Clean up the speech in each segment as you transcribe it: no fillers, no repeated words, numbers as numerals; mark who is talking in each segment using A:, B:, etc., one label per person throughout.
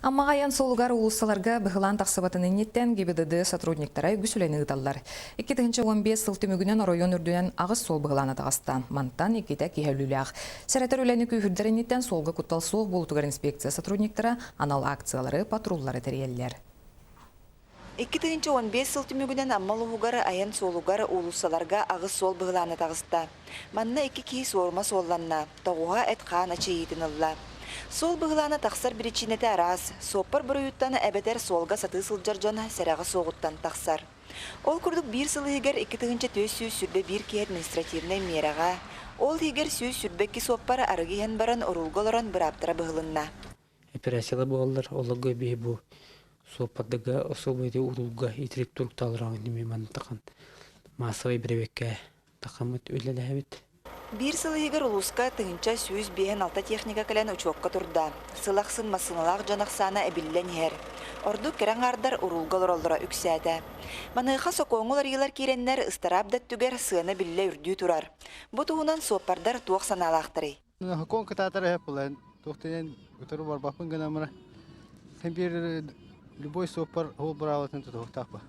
A: Аммаҕа айан суолугар уулуссаларга быһылаан тахсыбатын инниттэн ГИБДД сотрудниктара үгүс үлэни ыыталлар. 2015 сыл түмүгүнэн оройуон үрдүнэн аҕыс суол быһылаана таҕыста. Мантан иккитэ киһи өлүүлээх. Сэрэтэр үлэни күүһүрдэр инниттэн суолга куттал суох буолуутугар инспекция сотрудниктара анал акциялары, патруллары тэрийэллэр.
B: 2015 сыл түмүгүнэн Амма улууһугар айан суолугар уулуссаларга аҕыс суол быһылаана таҕыста. Манна икки киһи суорума суолланна, тоҕуһа эт-хаан эчэйиитин ылла. Суол быһылаана тахсар биричиинэтэ араас, суоппар буруйуттан эбэтэр суолга сатыы сылдьар дьон сэрэҕэ суоҕуттан тахсар. Ол курдук биир сыл иһигэр 2421 киһи административнай миэрэҕэ, ол иһигэр 122 суоппар арыгы иһэн баран уруулга олорон бырааптара быһылынна.
C: Операциялар буолаллар, олорго биһи бу суоппардарга особо ити уруулга итирик туруктаалар ини мантахан массовай биребекке тахаммыт үлэлэһэбит.
B: Биир сыл иһигэр улууска 1156 техника кэлэн учуокка турда. Сыл ахсын массыыналаах дьон ахсаана эбиллэн иһэр. Ордук кэрэ аҥаардар уруулга олороллоро үксээтэ. Маныаха сокуоҥҥа уларыйыылар киирэннэр, ыстараап да өттүгэр сыана биллэ үрдүү турар. Бу туһунан суоппардар туох санаалаахтарый?
D: Сокуон кытаатар эһэ булан туох диэн утары барбаппын гынан баран син биир любой суоппар ол быраабатын тутуһуохтаах ба.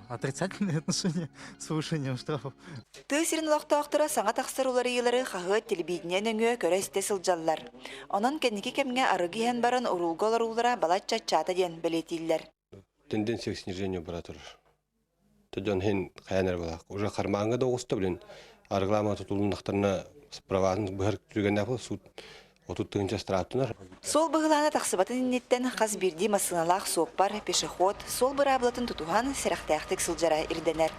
E: Отрицательное отношение с повышением штрафов.
B: Тыа сирин олохтоохторо саҥа тахсар уларыйыылары хаһыат, телевидение нөҥүө көрө-истэ сылдьаллар. Онон кэнники кэмҥэ арыгы иһэн баран уруулга олоруулара балачча аччаата диэн бэлиэтииллэр.
F: Тенденция к снижению бара турар. Дьон иһин хайан эрэ былаах. Уже хармааҥҥа да оҕуста билин арыгылаама тутулуннахтарына праватын быһар түргэннээх суут 30 тыһыынча штрафтанар.
B: Суол быһылаана тахсыбатын инниттэн хас биирдии массыыналаах суоппар, пешеход суол быраабылатын тутуһан сэрэхтээхтик сылдьара ирдэнэр.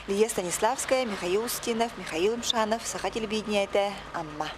B: Лия Станиславская, Михаил Устинов, Михаил Имшанов, Саха телевидениетэ, Амма.